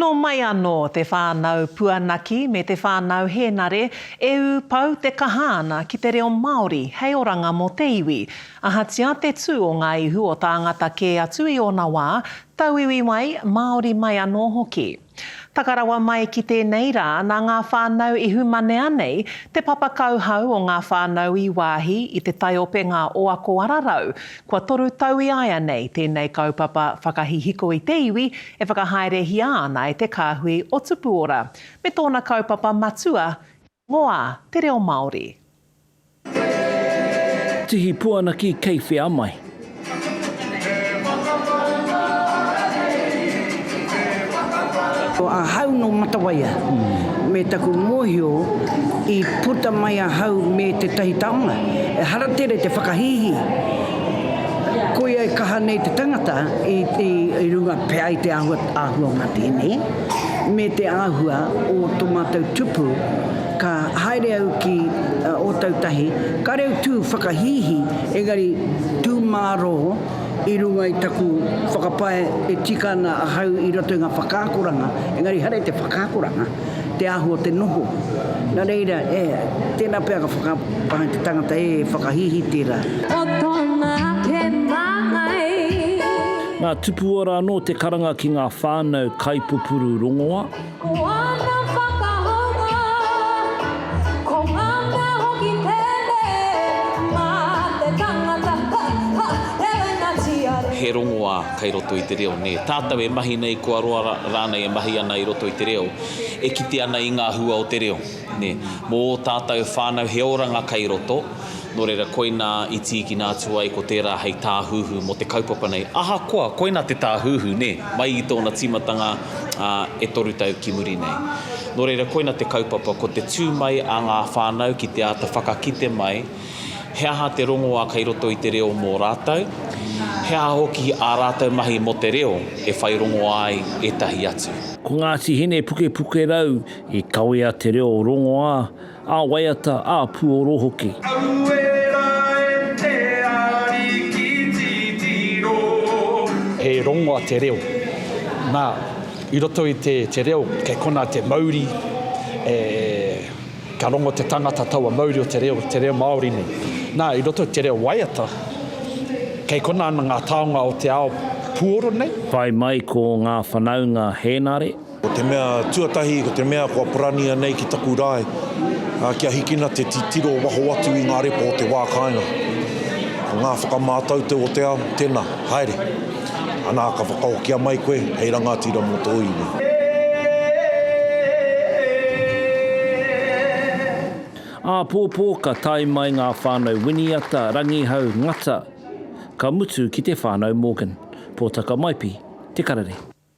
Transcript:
Nō mai anō te whānau Puanaki me te whānau Hēnare e ū pau te kaha ana ki te reo Māori hei oranga mō te iwi. Ahatia te tū o ngā ihu o tāngata kē atu i ōna wā, tauiwi mai, Māori mai anō hoki. Taka rawa mai ki tēnei rā, nā ngā whānau ihumanea nei te papa kauhau o ngā whānau i wāhi i te taiopenga o Ako Ararau, kua toru tau i āianei tēnei kaupapa whakahihiko i te iwi e whakahaerehia ana e te kāhui o Tupuora, me tōna kaupapa matua, he rongoā te reo Māori. Tihi Puanaki kei whea mai? Ko ahau nō Matawaia, me taku mōhio i puta mai ahau me tētahi taonga. Ehara tere te whakahīhī. Koia e kaha nei te tangata i runga pea i te āhua o ngā tēnei, me te āhua o to mātou tupu. Ka haere au ki Ōtautahi, kāre au tū whakahīhī, engari tū mārō i runga i taku whakapae e tika ana ahau i roto i ngā whakaakoranga, engari ehara i te whakaakoranga, te āhua o te noho. Nā reira, e, tēnā pea ka whakapae te tangata, e, whakahīhī tērā. O tōna ake māngai. Nā Tupuora anō te karanga ki ngā whānau kaipupuru rongoa. Ko āna whakahaunga, ko ngā mea hoki tēnei mā te tangata, ha, ha, rewena tiare. He rongoā kei roto i te reo, nē. Tātou e mahi nei, kua roa rānei e mahi ana i roto i te reo, e kite ana i ngā hua o te reo, nē. Mō ō tātou whānau he oranga kei roto, nō reira koinā i tīkina atu ai ko tērā hei tāhuhu mō te kaupapa nei. Ahakoa, koinā te tāhuhu, nē, mai i tōna tīmatanga, ā, e toru tau ki muri nei. Nō reira, koina te kaupapa, ko te tū mai a ngā whānau ki te āta whakakite mai he aha te rongoā kei roto i te reo mō rātou, he aha hoki ā rātou mahi mō te reo e whai rongoā ai ētahi atu. Ko Ngāti Hine Pukepukerau i kawea te reo rongoā, ā-waiata, ā-puoro hoki. Aue ra e te Ariki titiro. He rongoa te reo. Nā, i roto i te, te reo, kei konā te mauri, e, ka rongo te tangata taua mauri o te reo, te reo Māori nei. Nā, i roto i te reo waiata, kei konā ana ngā taonga o te ao puoro nei. Whai mai ko ngā whanaunga Hēnare. Ko te mea tuatahi, ko te mea kua parania nei ki taku rae, kia hikina te titiro waho atu i ngā repo o te wā kāinga. Ko ngā whakamātautau o te ao, tēnā, haere. Anā, ka whakahokia mai koe hei rangatira mō tō iwi. Āpōpō ka tae mai ngā whānau Winiata, Rangihau, Ngata, ka mutu ki te whānau Morgan. Pōtaka Maipi, Te Karere.